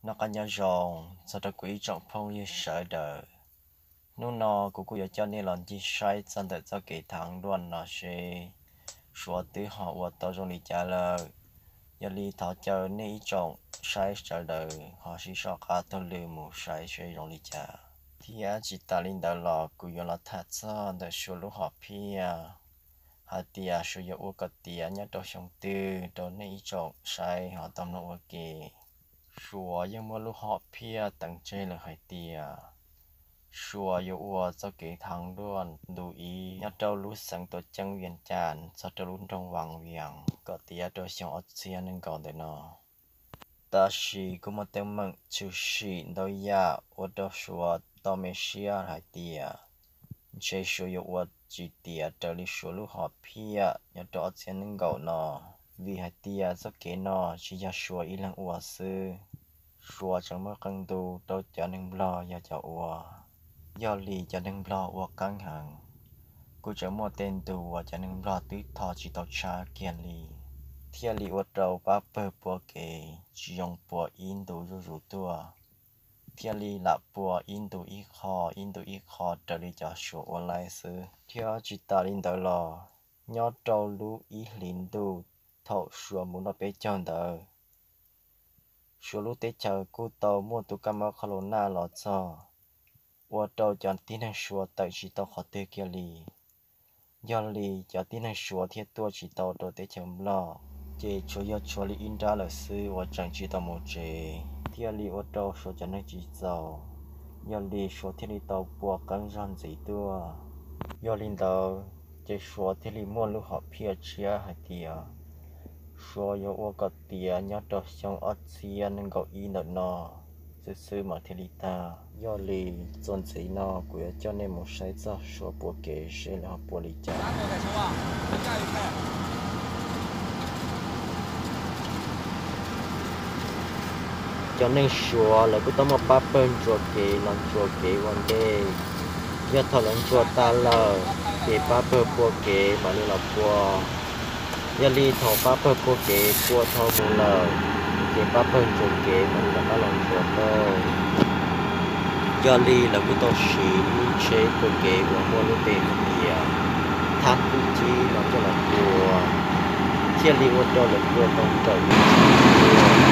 Noj qab nyob zoo txog rau kuv ib tsoom phooj ywg sawv daws. Hnub no kuv kuj yuav coj nej los ncig saib txog ntawm txoj kev thaav duaj no seb Suav twb ho ua tau zoo li cas lawm. Yog li thov caw nej ib tsoom saib sawv daws ho sib soj qab taug lw mus saib seb zoo li cas. Thiab tsis tas li ntawd los kuv yuav los tham txog ntawm Suav lub hom phiaj hais tias Suav yuav ua kom tiav nyob rau xyoo twg rau nej ib tsoom saib ho tau mloog ua ke. Suav yeej muaj lub hom phiaj teev tseg lawm hais tias Suav yuav ua txoj kev thaav duaj ntu ib nyob rau lub xeev tuam ceeb Vias Cas txog rau lub nroog Vas Vias kom tiav rau xyoo ob txhiab nees nkaum ntawm no. Tab sis kuj muaj teeb meem tshwm sim ntau yam ua rau Suav tau me siab hais tias ntshe Suav yuav ua tsis tiav raws li Suav lub hom phiaj nyob rau ob txhiab nees nkaum no, vim hais tias txoj kev no tsis yog Suav ib leeg ua xwb. Suav tseem muaj qee ntu rau cov neeg Nplog yog cov ua. Yog li cov neeg Nplog ua qeeb heev, kuj tseem muaj tej ntu uas cov neeg Nplog twb tho tsis tau tshab kiag li, thiaj li ua rau pab pawg pua kev tsis zoo pua ib ntu zuj zus tuaj, thiaj li lam pua ib ntu ib qho, ib ntu ib qho raws li cov Suav ua laib xwb. Thiab tsis tas li ntawd los nyob rau lub ib hlis ntuj thaum Suav mus noj peb caug ntawd, Suav lub teb chaws kuj tau muaj tus kab mob khaus laus naj los txog, ua rau cov tib neeg Suav tawm tsis tau qhov twg kiag li. Yog li cov tib neeg Suav thiaj tuaj tsis tau rau teb chaws Nplog, ces tsuas yog tshuav li ib nrab lawm xwb uas tseem tsis tau mus tsev, thiaj li ua rau Suav cov neeg tsis txaus. Yog li Suav thiaj li tau pua qeeb zog ntxiv tuaj. Yog li ntawd, ces Suav thiaj li muaj lub hom phiaj tshiab hais tias Suav yuav ua kom tiav nyob rau xyoo ob txhiab nees nkaum ib ntawm no xwb xwb mas thiaj li tag. Yog li txuas ntxiv no kuv yuav coj nej mus saib txog Suav pua kev seb lawv ho pua li cas. Cov neeg Suav lawv kuj tau muaj pab pawg ntsuas kev los ntsuas kev ua ntej. Yog thaum lawv ntsuas tas lawm, ces pab pawg pua kev mam li los pua. Yog li thaum pab pawg pua kev pua dhau mus lawm, ces pab pawg ntsuas kev mam li rov qab los ntsuas dua. Yog li lawv kuj tau siv lub tsheb pua kev uas muaj lub npe hais tias thab kub cib no coj los pua, thiaj li ua rau lawv pua tau nrawm li ntsis dua.